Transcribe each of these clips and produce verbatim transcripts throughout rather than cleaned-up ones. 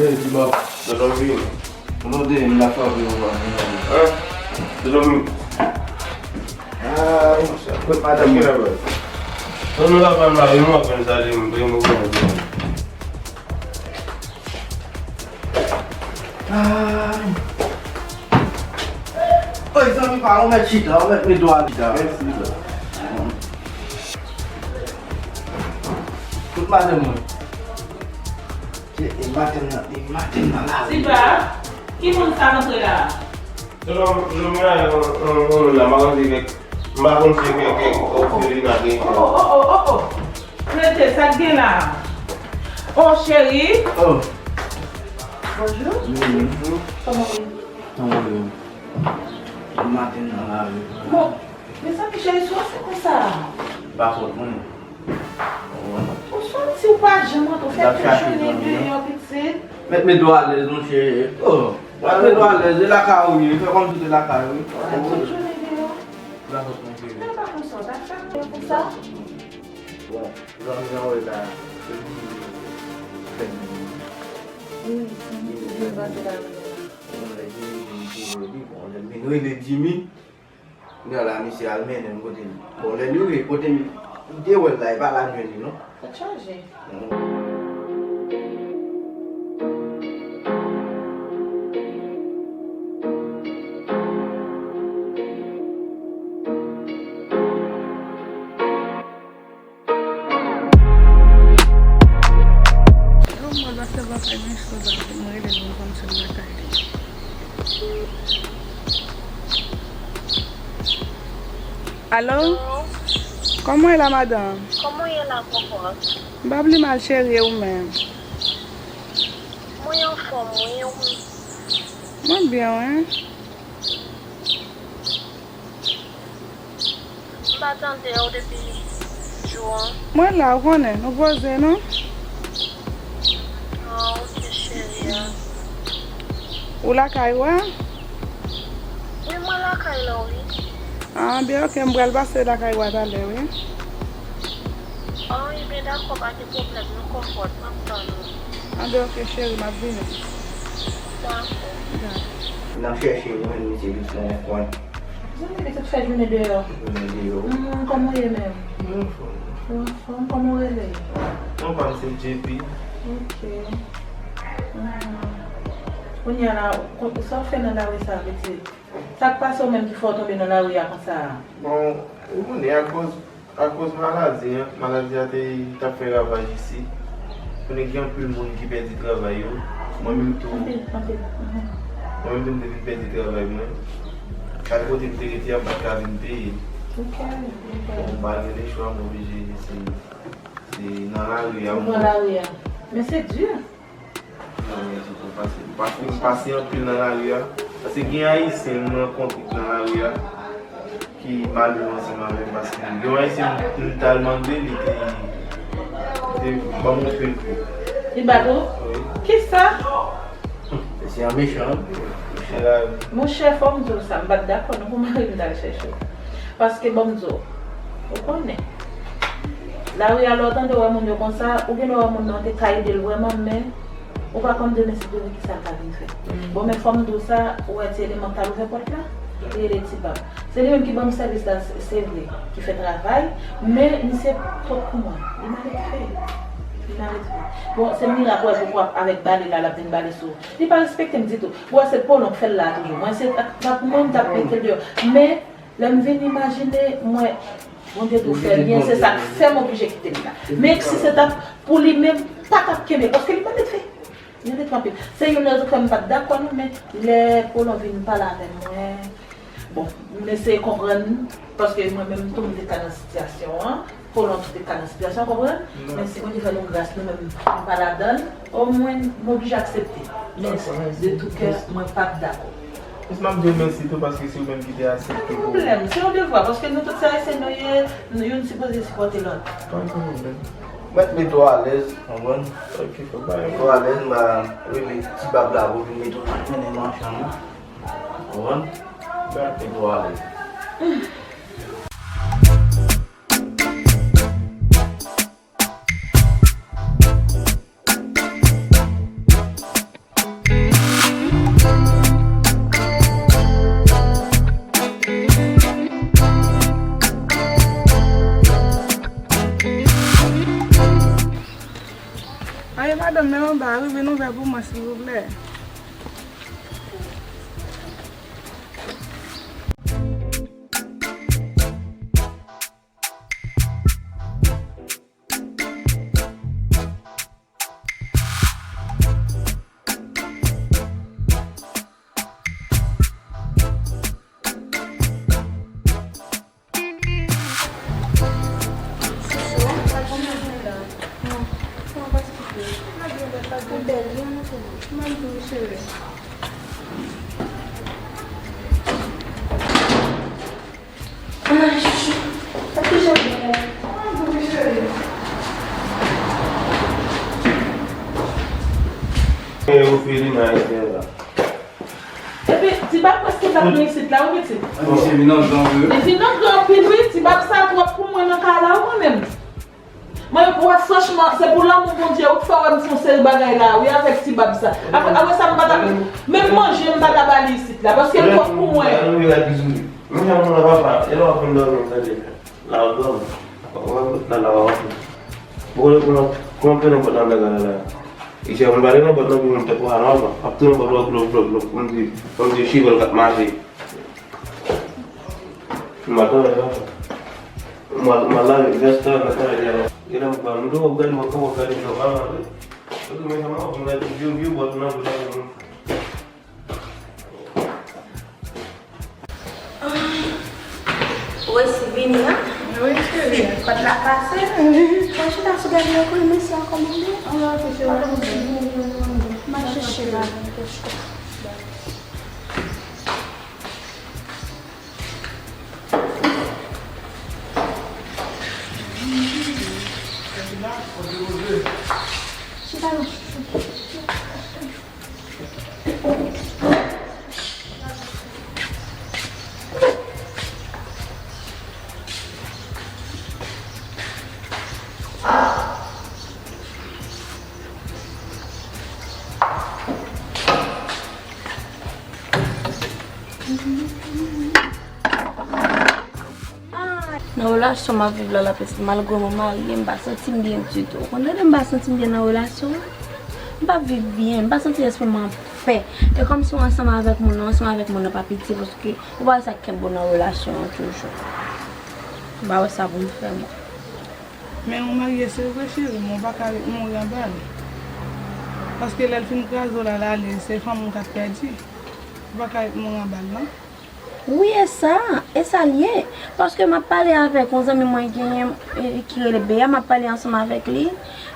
Hey, Tibò. Tonton vini. Tonton te vin la frape yon bal. Hein? Tonton vini. Ay, monchè. Kot madanm mwen? Tonton la pa mari mwen, konn sa li, mwen, mwen, mwen. Ay. Oy, zanmi pa, ou mèt chita, ou mèt met dwa chita. Mèsi, bro. Kot madanm mwen? Se, e maten nan, e maten nan la. Siba, ki moun sa rantre la? Se lòm, lòm la, yon, yon, yon moun la, m pa konn si kèk, m pa konn si kèk, kèk òfelina gen. Oh, oh, oh, oh, oh. Rete, sa k gen la? Oh, cheri. Oh. Bonjou. Bonjou. Kòman w ye? Kòman w ye? Maten nan la, wi. Bon, mezanmi, cheri, sou ase konsa. Pa fòt mwen. Ou soti, ou pa janm antre, ou fè tout jounen deyò, pitit. Mèt met dwa alèz, monchè. Oh, mèt met dwa alèz, e lakay ou ye, fè kòmsi se lakay ou ye. Ou fè tout jounen deyò. La fòs, monchè. Mwen pa konn sa, w ta fè konsa. Bon, zanmi an wè la, se li ki fè li. Wi, se li ki vin pase la. Bon, lè Jimmy vin pou li, bon, lè l vin rele Jimmy. Kounye a la, misye al mennen m kote li. Bon, lè li rive kote m, li te wè l la, e pa la m jwenn li, non. Tèt chaje. Yo, mwen pastè pa fè men cho la, pou mwen rele l, mwen konn se lakay li. Alo? Alo? Kòman w ye la, madanm? Kòman w ye la, kòkòt? M pa pli mal, cheri, e ou menm? Mwen anfòm, wi, e ou menm? Mwen byen, wi. M pa tande w depi jou an. Mwen la, ou konnen, nou poze, non? Ah, ok, cheri a. Ou lakay ou a? Wi, mwen lakay la, wi. Ah, ben, ok, m pral pase lakay ou a talè, wi. Ah, ebyen, dakò, pa gen pwoblèm, nou konpòt, m ap tann ou. Ah, ben, ok, cheri, m ap vini. Dakò. Dakò. N ap chèche jwenn misye jis nan yon kwen. Zanmi, pitit fè jounen deyò. Jounen deyò. Hmm, kòman w ye menm? Mwen anfòm. Ou anfòm? Kòman w rele? Non pa m se J P. Ok. Hmm. Kounye a la, sa w fè nan lari sa, pitit? Sa k pase w menm ki fè w tonbe nan lari a konsa a? Bon, ou konnen, akoz Akoz maladi an, maladi a te t ap fè ravaj isit. Konnen gen anpil moun ki pèdi travay yo. Mwen menm tou. Anpil, anpil. Mhm. Mwen menm tou, m te vin pèdi travay mwen. Kay kote m te rete a, m pa t ka vin peye. Ok, ok. Bon, m pa gen lechwa, m oblije se, se nan lari a. Ou pran lari a. Men se di. Nan men tonton, paske, paske m pase anpil nan lari a. Paske gen Ayisyen m rankontre nan lari a ki malere ansanm avè m, paske gen yon Ayisyen m, m t al mande, li te, li te ban m yon pil kou. Li bat ou? Wi. Kisa? Mesye an mechan, wi. Monchè, fò m di w sa, m pa t dakò non pou mari m t al chèche w. Paske ban m di w, ou konnen, lari a lè w tande w wè moun yo konsa, ou gen dwa wè moun nan te ka ede l vrèman, men ou pa konn demen si Bondye kisa l ka vin fè. Mm. Bon, men fò m di w sa, ou wè ti eleman k t al ouvè pòt la, li rele Ti Bab. Se li menm ki ban m sèvis la, se, se vre, ki fè travay, men misye twòp pou mwen. Li maledve. Li maledve. Bon, se mirak, ou wè, poukwa avèk bale la, l ap vin bale sou ou. Li pa respekte m ditou. Ou wè, se polon k fè l la toujou. Mwen, se, mwen, m t ap mete l deyò. Men, lè m vin imajine, mwen, Bondye tou fè byen, se sa k fè m oblije kite l la. Men si se t ap pou li menm, pa t ap kenbe, paske li maledve. Li maledve anpil. Se youn nan rezon k fè m pa t dakò non, men lè Polon vin pale avè mwen, bon, m eseye konprann, paske mwen menm tou m te ka nan sitiyasyon an, Polon tou te ka nan sitiyasyon an, konprann? Men si Bondye fè nou gras, nou menm, nou pa ladan l, omwen, m oblije aksepte. Men de tou kè, mwen pa t dakò. Mis, m ap di w mèsi tou paske se ou menm ki te aksepte pou. Pa gen pwoblèm, se yon devwa, paske nou tout se Ayisyen nou ye, nou youn sipoze sipòte lòt. Pa gen pwoblèm. Mèt mete w alèz, konprann? Ok, fò pa gen pwoblèm. Mete w alèz, m a rele Ti Bab la pou vin mete w nan chanm nan. Konprann? Mete w alèz. Madanm nan anba, rive nouvèl pou mwen, silvouplè. Ay, chouchou. Sa ki jan gen la? Mwen, yo, Felina, Esther la. Epi, ti bab prèske t ap vin isit la, wi, pitit. Misye vin antre anpil, wi. Li vin antre anpil, wi. Ti bab sa twòp pou mwen nan kay la, wi, mwen menm. Mwen, wè, franchman, se pou lanmou Bondye, ou k fè wè m fè yon seri bagay la, wi, avèk ti bab sa. Apre, apre sa, m pa ta, menm manje, m pa ta ba li isit la, paske l twòp pou mwen. Mwen, jan moun nan papa, e lè w ap vin dòmi, tande. La w dòmi. Ou wè, la, la, w ap. Bon, bon, kòman tounen bòt nan dègade la? E se yon bale nan bòt nan pou moun tèt ou a nòmal. Ap tounen bòt ou glop, glop, glop. Kòmsi, kòmsi chival k ap mache. M al travay la. M al, m al lave vès la, m al travay la. Gen lè m pran, m tou w ap gade mwen, kòman w ap gade m nòmalman, wi. Ok, men sa m ap gade vye, vye bòt nan pou lave moun. Ou resi vini, an? Wi, cheri. Fil kòd la pase. Mwen chita sou gade yo, konnen mesye a kòmande. An, ok, cheri. M al chèche la. Chita non. Nan relasyon m ap viv la, la, pitit, malgre mwen marye, m pa santi m byen ditou. Ou konn lè m pa santi m byen nan relasyon an? M pa viv byen, m pa santi lespri m anpè. E kòmsi w ansanm avèk moun nan, ansanm avèk moun nan pa piti, paske ou pa wè sa k kenbe w nan relasyon an toujou. M pa wè sa pou m fè, mwen. Men ou marye, se vre, cheri, men ou pa ka ret mouri anba l. Paske lè l fin kraze w la, l ale, se fanmi w k ap pèdi. Ou pa ka ret mouri anba l, non. Wi, e sa, e sa l ye. Paske m ap pale avèk yon zanmi mwen genyen, e, ki rele Bea, m ap pale ansanm avèk li.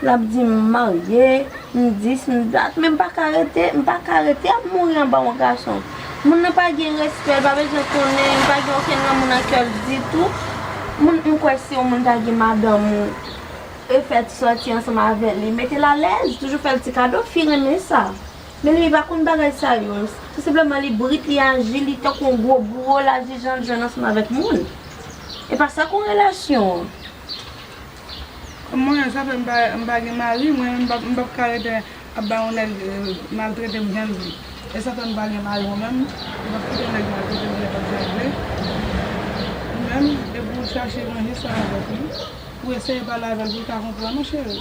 L ap di m marye, m dis, m dat, men m pa ka rete, m pa ka rete ap mouri anba yon gason. Moun nan pa gen respè, l pa bezwen konnen, li pa gen okenn lanmou nan kè l ditou. Moun, m kwè si yon moun ta gen madanm ou, e fè ti sòti ansanm avè li, mete l alèz, toujou fè l ti kado, fi renmen sa. Men li pa konn bagay sa yo. Tou senpleman, li brit, li aji, li tankou yon gwo bouro, l aji jan l jwenn ansanm avèk moun. E pa sa k yon relasyon. Mwen, sa fè m pa, m pa gen mari, mwen, m p ap, m p ap ka rete ap bay yon nèg, eh, maltrete m jan l vle. E sa fè m pa gen mari, mwen menm, m p ap kite nèg maltrete m jan l vle. Mwen menm, e pou chache ranje sa avèk li, pou eseye pale avè l, pou l ka konprann ou, cheri.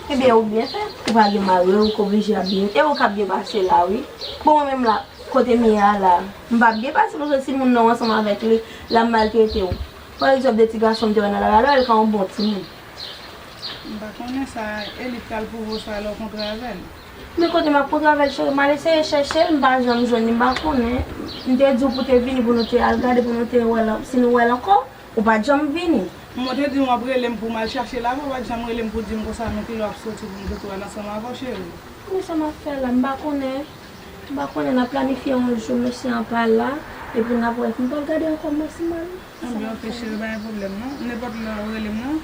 Ebyen, ou byen fè. Ou pa gen mari, ou k oblije ap byen. E ou k ap byen pase la, wi. Bon, mwen menm la, kote m ye a la, m p ap byen pase, paske si moun nan w ansanm avèk li, l ap maltrete w. Pa egzanp, de ti gason m te wè nan lari a, lè l ka yon bon timoun. M pa konnen sa, e li k pral pwouve w sa lè w kontre avè l. Men kote m ap kontre avè l, cheri, m al eseye chèche l, m pa janm jwenn li, m pa konnen. M te di w pou te vini, pou nou te al gade, pou nou te wè l, si nou wè l ankò. Ou pa t janm vini. Mwen te di w w ap rele m pou m al chache l avè w, ou pa t janm rele m pou di m konsa men kilè w ap soti pou m te tou al ansanm avè w, cheri. Kòman sa m ap fè la? M pa konnen. M pa konnen, n ap planifye yon jou, mesye an pa la, epi n ap wè. M pral gade ankò, m wè si m al. Ebyen, ok, cheri, pa gen pwoblèm, non. Nenpòt lè w rele m nan,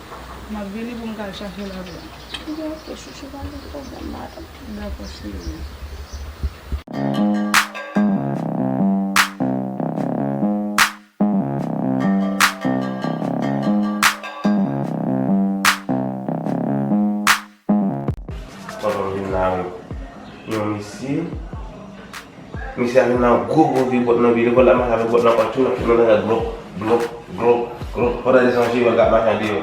m ap vini pou m ka al chache l avè w. Ebyen, ok, chouchou, pa gen pwoblèm, madanm. Dakò, cheri. Papa m vin la avèk yon misye. Misye a vin la, gwo, gwo vye bòt nan pye li, bòt la mache avèk bòt nan pati, nan tout nan glòp, glòp, glòp, glòp. Pandan de san chival k ap mache andeyò.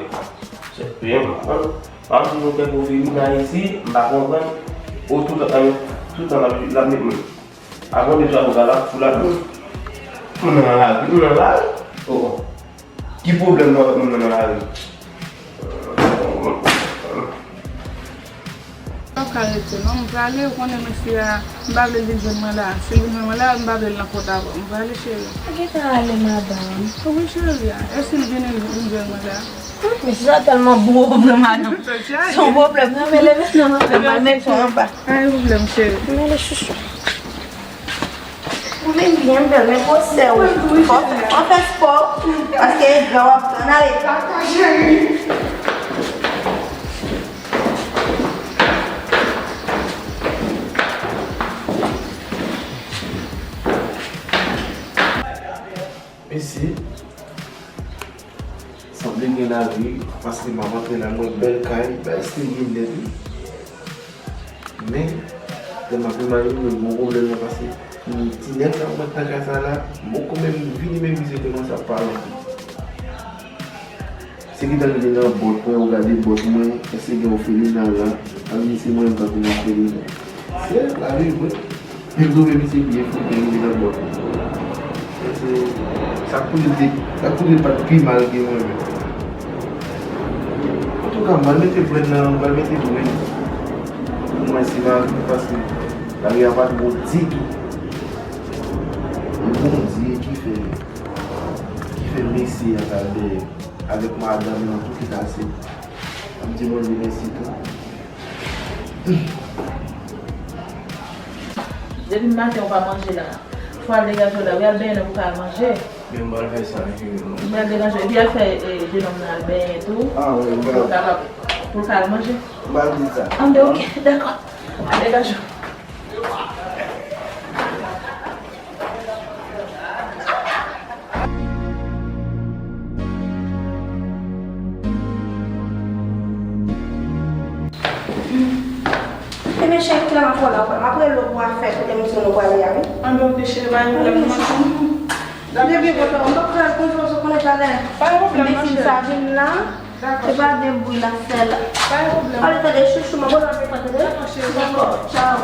Se byen, man. An di nou fè pwofil vin Ayiti, m pa konprann. O, toutan, an, toutan l ap, l ap met moun. Avan de twa boka l ap fou la tou. Moun nan nan lari, moun nan nan lari. O, o. Ki pwoblèm nou avèk moun nan nan lari? M p ap ka rete non, m prale, ou konnen mesye a, m pa vle l vin jwenn mwen la. Si l vin jwenn mwen la, m pa vle l nan kont avè w. M prale, cheri. Ou gentan ale, madanm. Wi, cheri a. E si l vini, l vin jwenn mwen la? Mesye sa tèlman bowo vre, madanm. Se yon pwoblèm. Non, men leve non, madanm, al met kò anba. Pa gen pwoblèm, cheri. Mele chouchou. Ou vin byen bèl, men gwosè w. Fò w fè spò, paske gra w ap pran ale. Mesye, sanble gen lavi, paske m ap antre la, m wè bèl kay, bèl stil gen nèt, wi. Men, lè m ap imajine, m gon pwoblèm nan, paske, mm, ti nèg la mwen t nan kay sa la, m poko menm vini, menm misye kòmanse ap pale anpil. Se gentan rive nan bòt mwen, ou gade bòt mwen, èske gen ofelina la? Ann di se mwen menm tankou yon ofelina. Se lavi vre. Li twouve misye byen fou, byen rive nan bòt mwen. Se, sa koule de, sa koule pa t pi mal ke mwen menm. Antouka, m pral mete brèd nan, m pral mete brèd pou mwen se lavi, paske lavi a pa t bon ditou. E Bondye ki fè, ki fè mesye a t al dèyè avèk madanm nan tou ki kase. M di Bondye mèsi tou. Depi maten ou pa manje la. Fò al degaje w la, wi, al benyen nan pou w ka al manje. Men m pral fè sa, cheri, non. Ou pral degaje w, epi al fè, eh, jenòm nan al benyen tou. Ah, wi, wi. Pou l kapab, pou l ka al manje. M pral di sa. Anben, ok, dakò. Al degaje w. Ebyen, cheri, kilè m ap wè w la, m ap rele w pou afè kote misye nou prale a, wi. Anben, ok, cheri, pa gen pwoblèm, non. Depi kontan, m p ap fè l konfyans, ou konnen talè. Pa gen pwoblèm, non, cheri. Sa vin la. Dakò, cheri. Se pa de bri l ap fè la. Pa gen pwoblèm. Ale, tande, chouchou, m ap rele w apre, tande. Dakò, cheri. Dakò, tchaw.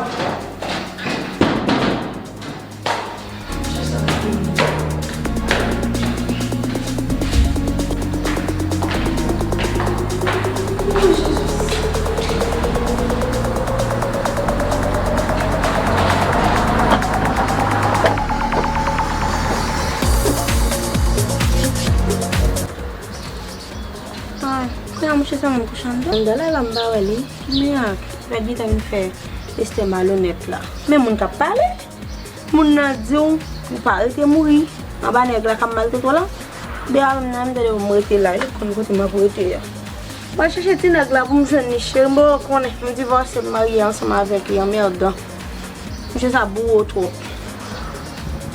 Ay, kounye a mouche sa menm kouche anndan. Anndan la, la m pa wè li. Mirak, gad ki tan m fè Estè malonèt la. Men moun k ap pale. Moun nan di w, ou pa rete mouri anba nèg la k ap maltrete w la. Deyò menm nan, m tande pou m rete la, li konn kote m ap rete a. Mwen chèche ti nèg la pou m jwenn li, cheri, m poko konnen. M divòse, m marye ansanm avèk li, anmèdan. Mesye sa bowo twòp.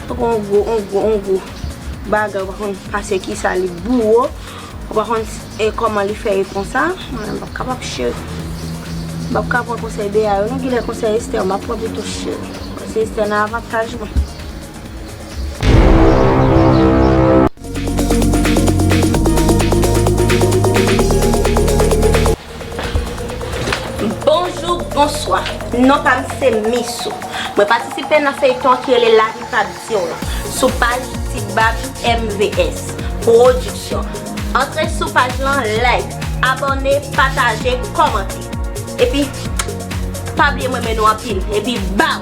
Tankou yon gwo, yon gwo, yon gwo bagay, ou pa konn pase kisa li bowo. Ou pa konn, e, kòman li fè ye konsa. Mwen menm m p ap kapab, cheri. M p ap ka pran konsèy Bea yo non, kilè konsèy Esther m ap pran pito, cheri. Paske Esther nan avantaj mwen. Bonjou, bonswa. Non pa m se Misou. Mwen patisipe nan feyton ki rele Lavi Pa Di W lan sou paj Ti Bab M V S Production. Antre sou paj lan, like, abòne, pataje, kòmante. Epi, pa bliye m renmen nou anpil. Epi, baw!